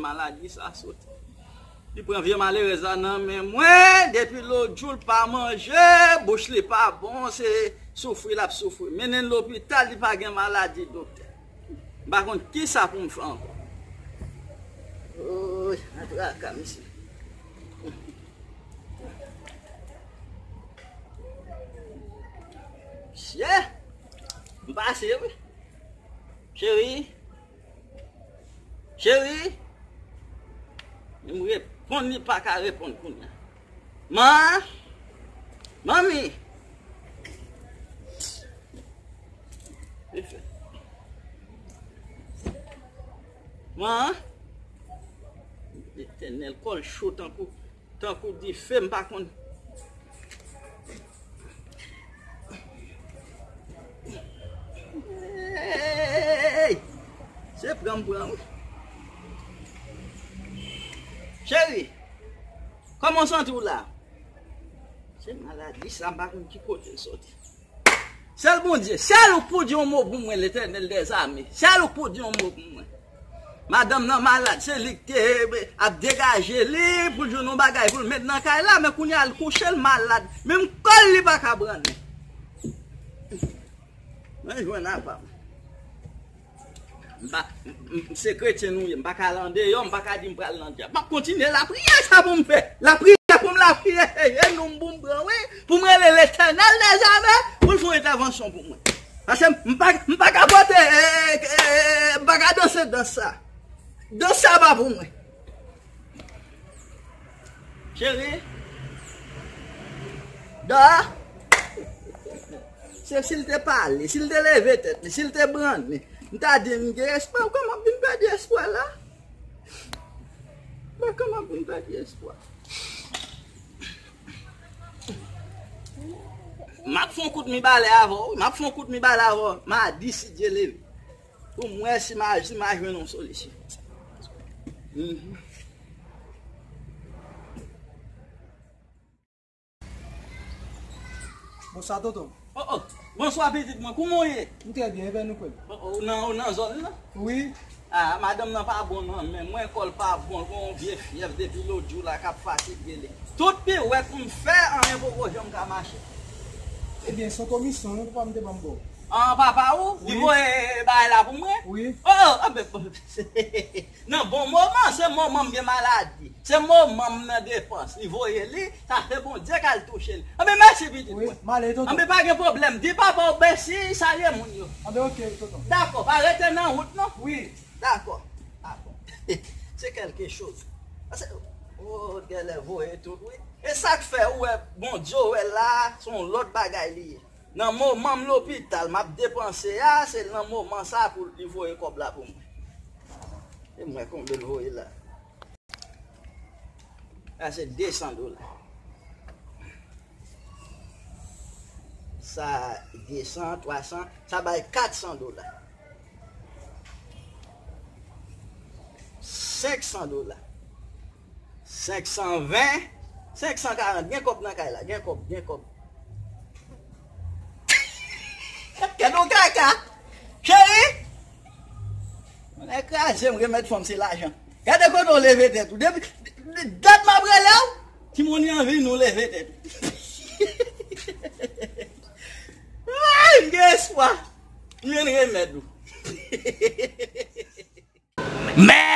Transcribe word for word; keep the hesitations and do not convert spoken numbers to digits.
maladi sa soti. Li pran vye malerèz la nan men mwen, depi lòt jou l pa manje, bouch li pa bon, se soufri l ap soufri. Mennen l lopital, li pa gen maladi, doktè. M pa konn kisa pou m fè ankò. Oy, antre a ka, mesye. Chè! M pase, wi. Cheri! Cheri! M reponn, li pa ka reponn kounye a. Man! Manmi! Man! Letènèl, kò l cho tankou, tankou dife, m pa konn. Hey! Se pran m pran, wi. Cheri, kòman w santi w la? Se maladi sa, m pa konn ki kote l soti. Sèl Bondye, sèl ou k pou di yon mo pou mwen, Letènèl dèzame. Sèl ou k pou di yon mo pou mwen. Madanm nan malad, se li k te ap degaje li pou l jwenn yon bagay pou l met nan kay la, men kounye a l kouche, l malad. Menm kò l li pa ka brannen. Mwen jwenn apa m. M pa, m, m, se kretyen nou ye, m pa ka al andeyò, m pa ka di m pral nan dyab. M ap kontinye lapriyè, sa pou m fè. Lapriyè pou m lapriyè, se jenou m pou m pran, wi, pou m rele Letènèl dèzame, pou l fè yon entèvansyon pou mwen. Paske m pa, m pa ka pote, e, e, e, m pa ka danse dans sa. Dans sa pa pou mwen. Cheri. Da. Se si l te pale, si l te leve tèt li, si l te brannen, m ta di m gen espwa. Kòman m ap vin pèdi espwa la? Mwen kòman pou m pèdi espwa? M ap fè yon kout mi balè avè w, wi. M ap fè yon kout mi balè avè w. M a di si Dye leve. Pou m wè si m a, si m a jwenn yon solisyon. Mhm. Bonswa, tonton. Oh, oh. Bonswa, pitit mwen. Kouman w ye? M trè byen, e nou menm? Oh, oh, ou nan, ou nan zòn nan? Wi. Ah, madanm nan pa bon nan men mwen, kò l pa bon, l gen yon vye fyèv depi lòt jou la k ap fatige li. Tout piwèt m fè, anyen poko janm ka mache. Ebyen, se yon komisyon, non, papa m te ban m ba w. An, papa ou? Li voye bagay la pou mwen? Wi. Oh, oh, ah, ben, nan bon moman, se moman m gen maladi. Se moman m nan depans. Li voye li, sa se Bondye k al touche li. Anben, mèsi, pitit mwen. Wi, m ale, tonton. Anben, pa gen pwoblèm. Di papa w mèsi, salye moun yo. Anben, oke, tonton. Dakò, pa rete nan wout, non? Wi. Dakò. Dakò. Se kèlke choz. Paske, oh, genlè voye tout, wi. E sa k fè ou wè Bondye w wè la, se yon lòt bagay li ye. Nan moman m lopital, m ap depanse a, se nan moman sa pou li voye kòb la pou mwen. E mwen konbyen l voye la? Sa se de san dola. Sa de san, twa san, sa bay kat san dola. Senk san dola. Senk san ven, senk san karant. Gen kòb nan kay la, gen kòb, gen kòb. Gade yon kaka. Cheri! Mwen kraze m remèt fanm se lajan. Gade kote w leve tèt ou. Depi dat m ap rele w, timoun li anvi nou leve tèt ou. Ay, m gen espwa. M jwenn remèd ou. Men